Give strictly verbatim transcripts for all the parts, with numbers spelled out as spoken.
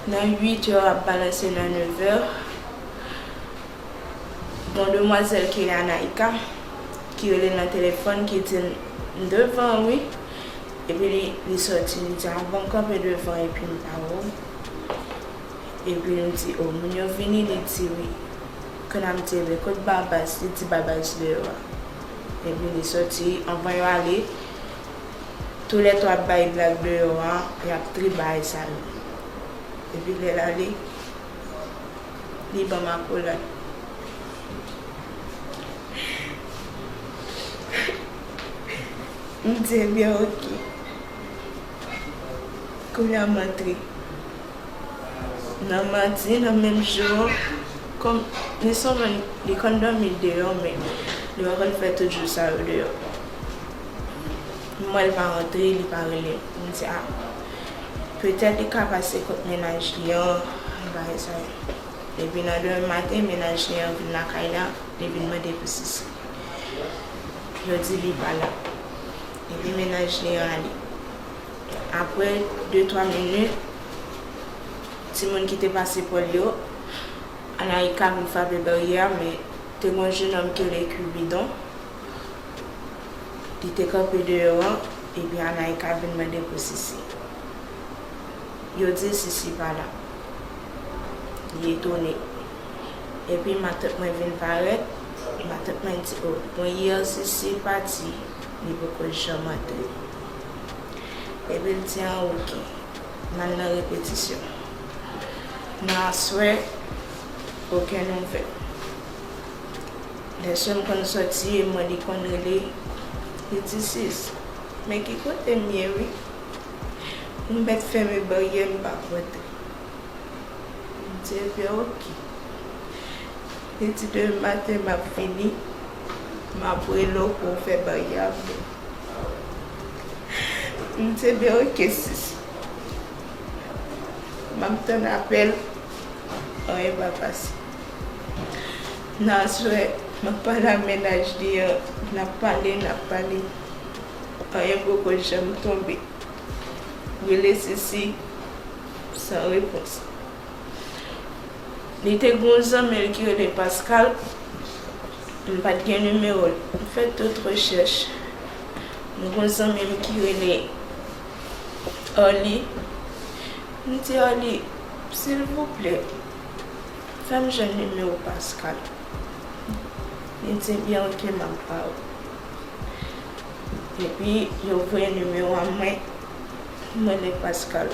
Nan uit è, ap balanse nan nèf è, gon demwazèl ki rele Anaïka, ki rele nan telefòn, ki di l, "M devan w, wi." Epi li, li sòti, li di, "A bon, kanpe devan epi m pa wè w." Epi m di, "O, moun yo vini?" Li di, "Wi." Kounye a m di, "Ebyen, kot Babas?" Li di, "Babas deyò a." Epi li sòti, anvan yo ale, toulètwa ap bay blag deyò a, y ap triye bagay sa yo. Epi lè l ale, li ban m akolad. M di, "Ebyen, oke." Kounye a m antre. Nan madi, nan menm jou an, kòm li souvan, li konn dòmi deyò, men li pa konn fè tout jou sa yo deyò. M wè l pa rantre, li pa rele m. M di, "A, petèt li ka pase kot mennaj li an, bagay sa yo." Epi nan demen maten, mennaj li an vin lakay la, li vin mande pou Sisi. Yo di li pa la. Epi mennaj li an ale. Apre de twa minit, timoun ki te pase pa l yo, Anaïka vin frape baryè a, men te gon jenòm ki rele Cupidon. Li te kanpe deyò an, epi Anaïka vin mande pou Sisi. Yo di l Sisi pa la. Li etone. Epi matant mwen vin parèt, matant mwen di, "O, bon, yè Sisi pati, li poko janm antre." Epi l di, "A, oke." N al nan repetisyon. Nan aswè, okenn nouvèl. Lè sè m konn sòti, e mwen li konn rele, li di, "Sis, men ki kote m ye, wi? M mèt fèmen baryè, m pa kontre." M di, "Ebyen, oke." Li di, "Demen maten, m ap vini, m ap rele w pou w fè baryè avè m." M di, "Ebyen, oke, sis." M ap tann apèl, anyen pa pase. Nan aswè, m ap pale ak mennaj li an, n ap pale, n ap pale. Anyen poko janm tonbe. Rele Sisi, san repons. Li te gen yon zanmi l ki rele Pascal, m pa t gen nimewo l. M fè tout rechèch. M gen yon zanmi m ki rele Arly. M di Arly, "Silvouplè, fè m jwenn nimewo Pascal." Li di, "Ebyen, oke, m ap ba w." Epi, yo voye nimewo a mwen, mwen rele Pascal.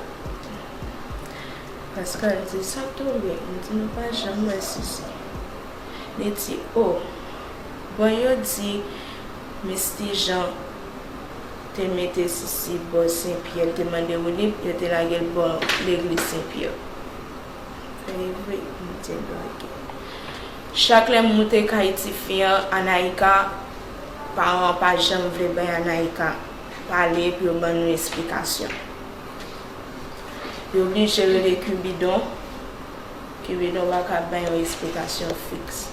Pascal di, "Sa k tonbe?" M di, "Nou pa janm wè Sisi." Li di, "O, bon, yo di Misty Jean te mete Sisi bò Sen Pyè, l te mande Wilip, yo te lage l bò legliz Sen Pyè." Sa e vre, m di, "Ebyen, oke." Chak lè m moute kay tifi an, Anaïka, paran an pa janm vle bay Anaïka pale pou yo ban nou esplikasyon. Yo oblije rele Cupidon. Cupidon pa ka bay yon esplikasyon fiks.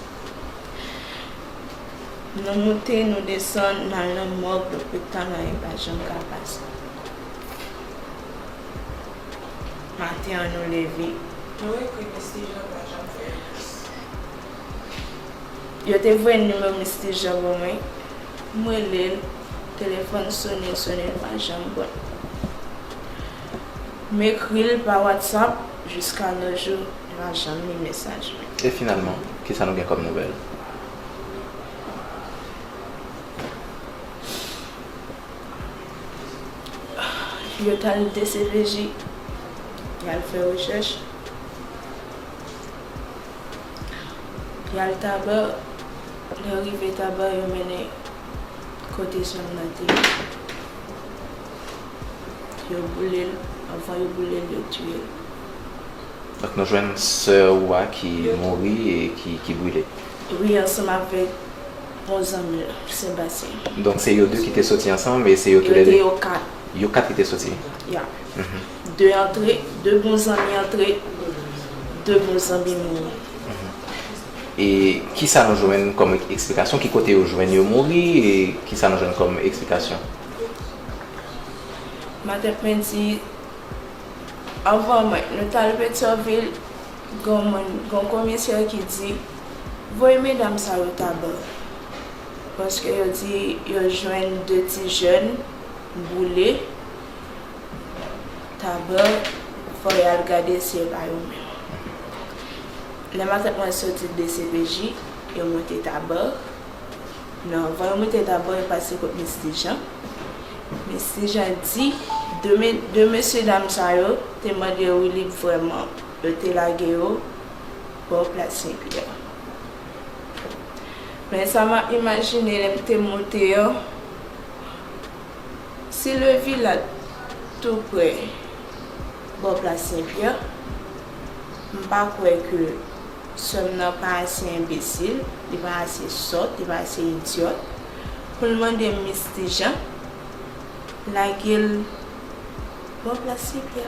Nou moute, nou desann, n al nan mòg, lopital, anyen pa janm ka pase. Maten an, nou leve. Nou ekri Misty Jean pa janm fè repons. Yo te voye nimewo Misty Jean ban mwen. M rele l, telefòn sonnen, sonnen, l pa janm pran. M ekri l pa WhatsApp, jiska nos jours, li pa janm li mesaj mwen. E finalman, kisa nou gen kòm nouvèl? Yo t al D C P J, y al fè rechèch. Y al Taba, lè yo rive Taba, yo mennen kote sè m nan te ye. Yo boule l, anvan yo boule l, yo tiye l. Donk, nou jwenn sè ou a ki mouri e ki, ki brile. Wi, ansanm avèk bon zanmi l, Sebastien. Donk, se yo de ki te soti ansanm e se yo toulède? Yo te yo kat. Yo kat ki te soti? Ya. Mhm. De antre, de bon zanmi antre, de bon zanmi mouri. Mhm. E kisa nou jwenn kòm eksplikasyon? Ki kote yo jwenn yo mouri? E kisa nou jwenn kòm eksplikasyon? Matant mwen di, Anvan mwen, nou t al Petyonvil, gen yon moun, gen yon komisè ki di, voye medam sa yo Taba. Paske yo di yo jwenn de ti jèn boule Taba, fò y al gade si se pa yo menm. Lè matant mwen soti D C P J, yo monte Taba. Non, anvan yo monte Taba, yo pase kot Misty Jean. Misty Jean di, de, me- de mesye dam sa yo te mande Willy vrèman, yo te lage yo bò plas Sen Pyè. Men sa m ap imajine lè m te monte an, si Levilat tou prè bò plas Sen Pyè, m pa kwè ke sè m nan pa ase enbesil, li pa ase sòt, li pa ase idyòt pou l mande Misty Jean lage l bò plas Sen Pyè.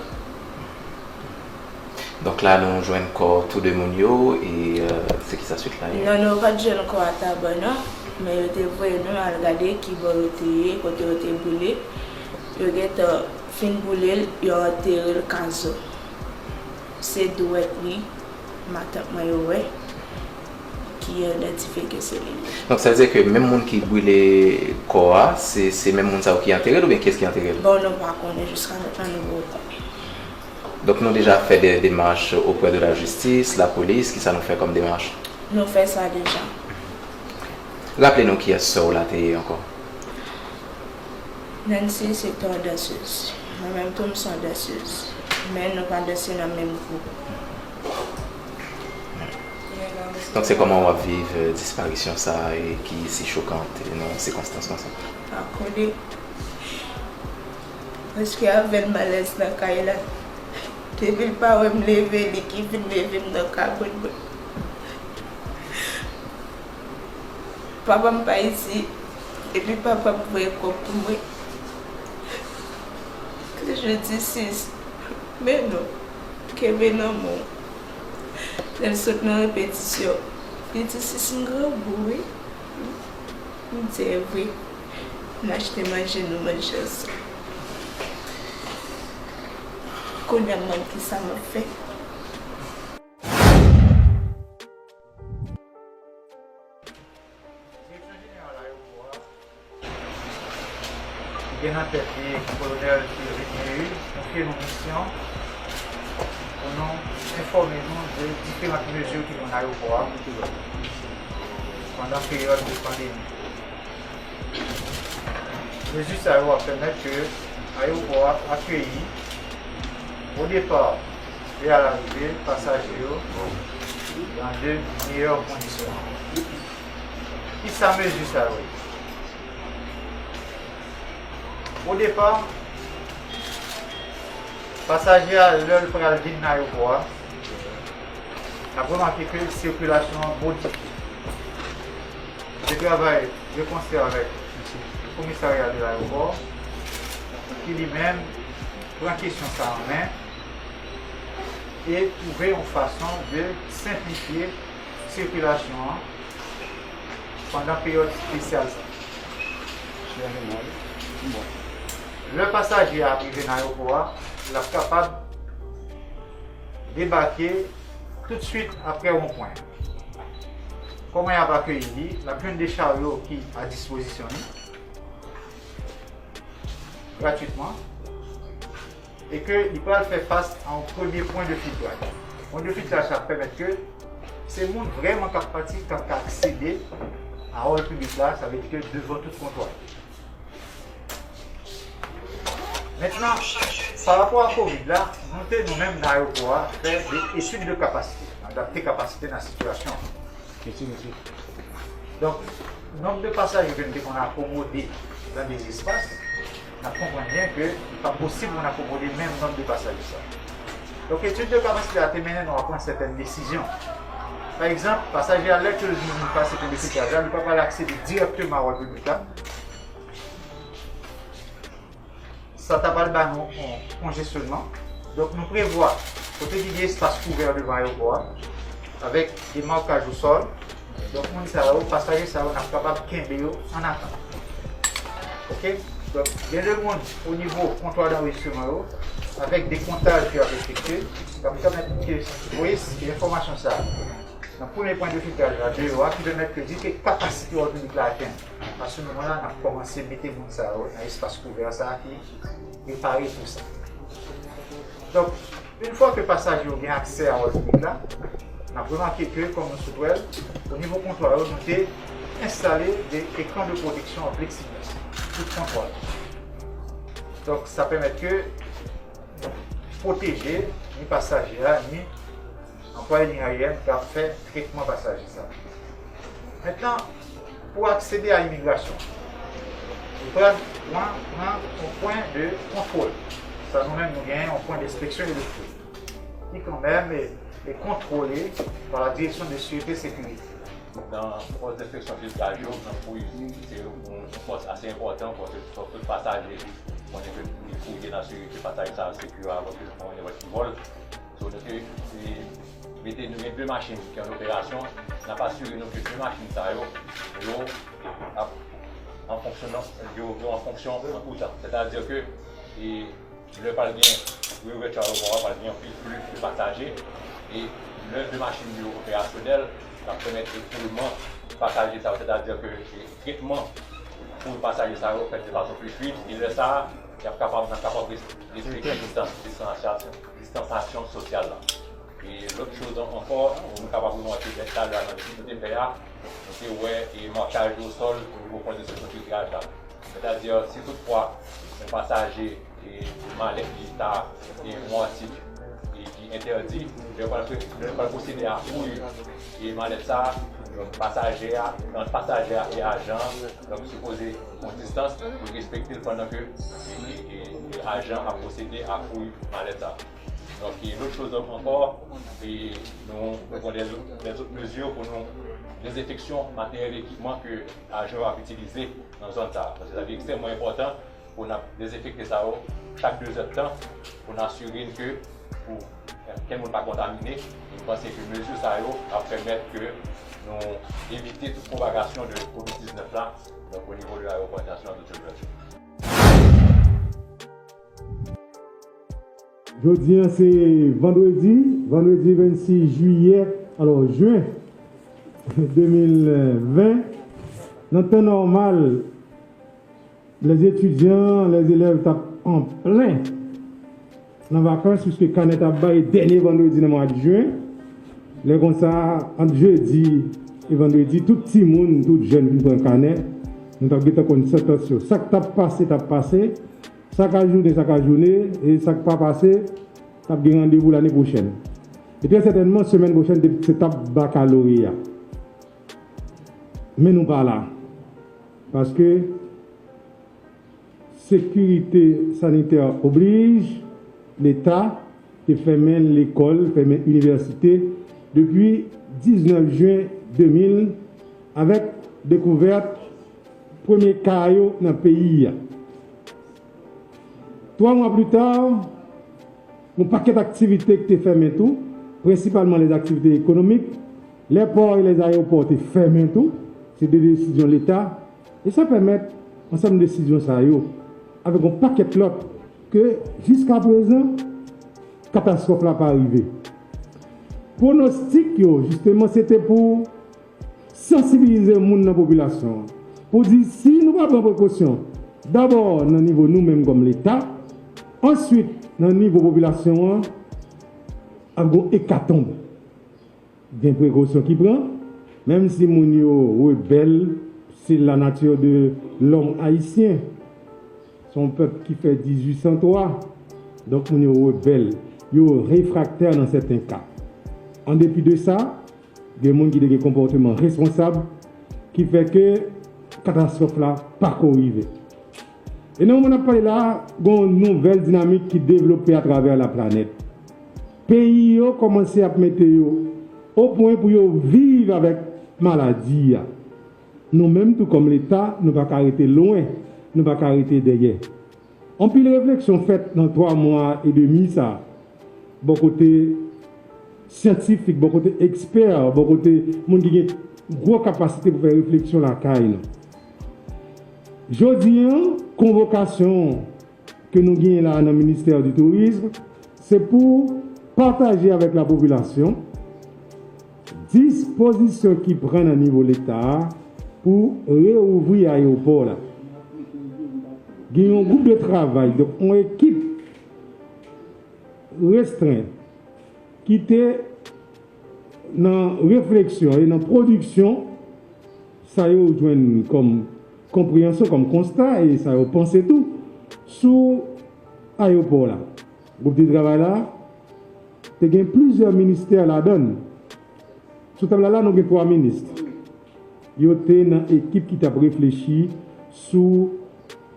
Donk la, nou jwenn kò tou de moun yo, e euh, se kisa swit la ye? Non, nou pa t jwenn kò a Taba non, men yo te voye nou al gade ki bò yo te ye, kote yo te boule. Yo gentan fin boule l, yo antere l Kazo. Se dwèt li, matant mwen yo wè, ki idantifye ke se li menm. Donk sa vle di ke menm moun ki brile kò a, se se menm moun sa yo ki antere l oubyen kiyès ki antere l? Bon, nou pa konnen, jiska mentnan nou poko konnen. Donk nou deja fè de demach oprè de la jistis, lapolis, kisa nou fè kòm demach? Nou fè sa deja. Raple nou kiyès sè w la te ye ankò? Nancy se te yon dansez. Mwen menm tou m se yon dansez. Men nou pa danse nan menm gwoup. Donk se kòman w ap viv euh, disparisyon sa a e ki si chokant e nan yon sikonstans konsa? Pa konnen. Paske avè l malèz nan kay la. Depi l pa wè m leve, li ki vin leve m nan kabann mwen. Papa m pa isit, epi papa m voye kòb pou mwen. Toujou di sis, men non, kenbe nan men w. Lè l sot nan repetisyon, li di sis m grangou wi. M di e vre. M achte manje nou manje ansanm. Kounye a m wè kisa m ap fè. Direksyon jeneral ayewopò a ki gen nan tèt li Kolonèl Sylvain Méry konfye nou misyon pou nou enfòme nou de diferan mezi ki pran nan ayewopò a pandan peryòd de pandemi. Mezi sa yo ap pèmèt ke ayewopò a akeyi o depa e a larive pasaje yo dans de meilleures conditions. Kisa mezi sa yo ye? O depa, pasaje a lè l pral vin nan ayewopò a, n ap remake ke sikilasyon an modifye. Nou te travay de konsè avèk komisarya de l'aéroport ki li menm pran kesyon sa an men e twouve yon fason de senplifye sikilasyon an pandan peryòd espesyal sa. Lè pasaje a ap rive nan ayewopò a, l ap kapab debake toutswit apre wonpwen an. Kòman y ap akeyi li? L ap jwenn de charyo ki a dispozisyon li gratwitman e ke li pral fè fas a yon premye pwen de filtraj. Pwen de filtraj sa ap pèmèt ke se moun vrèman k ap pati k ap ka aksede a hòl piblik la, sa vle di ke devan tout kontwa yo. Mentnan, pa rapò a kovid la, nou te nou menm nan ayewopò a fè de etid de kapasite, adapte kapasite nan sitiyasyon an. Donk, nonb de pasaje ke nou te konn akomode nan de espas, n ap konprann byen ke li pa posib pou n akomode menm nonb de pasaje sa. Donk, etid de kapasite a te mennen nou a pran sètèn desizyon. Pa egzanp, pasaje a lè ke l vin pase pwen de filtraj la, li pa pral aksede dirèkteman a hòl piblik la. Sa ta pral ba nou yon konjesyonman. Donk, nou prevwa kote ki gen espas kouvè devan ayewopò a, avèk demakaj o sòl. Donk, moun sa yo, pasaje sa yo, n ap kapab kenbe yo an atant. Oke? Donk, gen de moun o nivo kontwa danrejistreman yo, Avèk dekontaj ke yo ap efektye, sa ap pèmèt ke voye enfòmasyon sa a nan premye pwen de filtraj la deyò a, ki pèmèt ke di ke kapasite wòl piblik la atenn. A se moman la, n ap kòmanse mete moun sa yo nan espas kouvè sa a ki prepare pou sa. Donk, yon fwa ke pasaje yo gen aksè a wòl piblik la, n ap remake ke, kòm nou sot wè l, o nivo kontwa yo, nou te enstale de ekran de pwoteksyon an pleksiglas sou kontwa yo. Donk, sa pèmèt ke pwoteje ni pasaje a, ni anplwaye liy ayeyèn k ap fè tretman pasaje sa. Mentnan, pou aksede a imigrasyon, ou pral pran, pran yon pwen de kontwòl. Sa nou menm nou genyen yon pwen de enspeksyon elektwonik ki kanmenm e, e kontwole pa la Direction de Sûreté Sécurité. Nan pòs de enspeksyon filtraj yo, nan fouy, se yon, yon pòs ase enpòtan, paske fòk tout pasaje konnen ke li fouye nan sirite pasaje sa yo sekire avan ke l pran nenpòt ki vòl. So, nou te, te mete, nou gen de machin ki an operasyon, n ap asire nou ke de machin sa yo, yo ap an fonksyon, yo, yo an fonksyon an tou tan. Sètadi ke, e, lè pral gen reouvèti ayewopò a, pral gen anpil fli de pasaje, e lè de machin yo operasyonèl, sa ap pèmèt ekoulman pasaje sa yo, sètadi ke, e, tretman pou pasaje sa yo fèt de fason pli fluid, e lè sa a, y ap kapab, n ap kapab res-, respekte distans, distansasyon, distansasyon sosyal la. E lòt choz an-, ankò, nou kapab remake talè a nan vizit nou te fè a, nou te wè e makaj osòl o nivo pwen de enspeksyon filtraj la. Sètadi, si toutfwa yon pasaje e malèt li ta gen yon atik e ki entèdi, lè yo pral, lè yo pral pwosede a fouy e malèt sa, donk pasaje a, ant pasaje a e ajan an, donk sipoze yon distans pou respekte l pandan ke e, e, e ajan ap pwosede a fouy malèt sa. Donk, e lòt choz ankò, e nou, nou pran dèzòt, dèzòt mezi pou nou dezenfeksyon materyèl ekipman ke ajan yo ap itilize nan zòn sa a. Paske sa vin ekstrèmman enpòtan pou n ap dezenfekte sa yo chak de zèdtan pou n asire n ke pou kenn moun pa kontamine. E m panse ke mezi sa yo ap pèmèt ke nou evite tout pwopagasyon de kovid diznèf la, donk o nivo de ayewopò entènasyonal de Thionville. Jodi a se vandredi, vandredi vennsis jiyè, alò, jen de mil ven. Nan tan nòmal, lè etidyan, lè elèv t ap an plen nan vakans, piske kanè t ap bay dènye vandredi nan mwa jen. Lè konsa, ant jedi e vandredi, tout timoun, tout jèn vin pran kanè. Nou t ap gentan konn santans yo. Sa k t ap pase, t ap pase. Sa k ajounen, sa k ajounen, e sa k pa pase, n ap gen randevou lane pwochèn. E trè sètènman, semèn pwochèn, se t ap bakaloreya. Men nou pa la. Paske sekirite sanitè oblij, Leta te fèmen lekòl, fèmen inivèsite depi diznèf jen de mil, avèk dekouvèt premye ka yo nan peyi a. Twa mwa pli ta, yon pakèt aktivite ki te fèmen tou, prensipalman lè aktivite ekonomik, lè pò e lè ayewopò te fèmen tou, se de desizyon Leta, e sa pèmèt ansanm desizyon sa yo, avèk yon pakèt lòt, ke jiskaprezan, katastwòf la pa rive. Pwonostik yo, jisteman, se te pou sansibilize moun nan popilasyon an, pou di si nou pa pran prekosyon, dabò nan nivo nou menm kòm Leta, answit nan nivo popilasyon an, ap gon ekatonb. Gen prekosyon ki pran, menm si moun yo rebèl, c'est la nature de l'homme haïtien. Se yon pèp ki fè dizuit san twa, donk moun yo rebèl, yo refraktè nan sèten ka. An depi de sa, gen moun ki te gen konpòteman responsab ki fè ke katastwòf la pako rive. E nan moman n ap pale la, gen yon nouvèl dinamik ki devlope atravè laplanèt. Peyi yo kòmanse ap mete yo o pwen pou yo viv avèk maladi a. Nou menm tou kòm Leta, nou pa ka rete lwen, nou pa ka rete dèyè. Anpil refleksyon fèt nan twa mwa edemi sa, bò kote syantifik, bò kote ekspè, bò kote moun ki gen gwo kapasite pou fè refleksyon lakay nou. Jodi a, konvokasyon ke nou genyen la nan Ministè di Tourizm, se pou pataje avèk lapopilasyon dispozisyon ki pran nan nivo Leta a pou reouvri ayewopò la. Gen yon gwoup de travay, donk yon ekip restren ki te nan refleksyon e nan pwodiksyon sa yo jwenn kòm konpreyansyon, kòm konsta, e sa yo panse tou sou ayewopò la. Gwoup de travay la te gen plizyè ministè ladan l. Sou tab la, la, nou gen twa minis. Yo te nan ekip ki t ap reflechi sou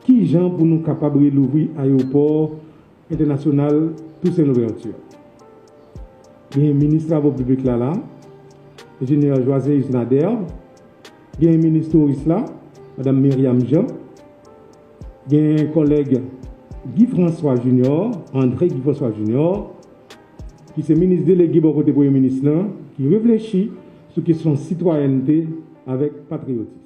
ki jan pou nou kapab relouvri ayewopò entènasyonal Toussaint Louverture. Gen minis travo piblik la la, enjenyè Joiseus Nader, gen minis touris la, madanm Myriam Jean, gen kòlèg Guy François Junior, André Guy François Junior, ki se minis delege bò kote premye minis lan, ki reflechi sou kesyon sitwayènte avèk patriyotis.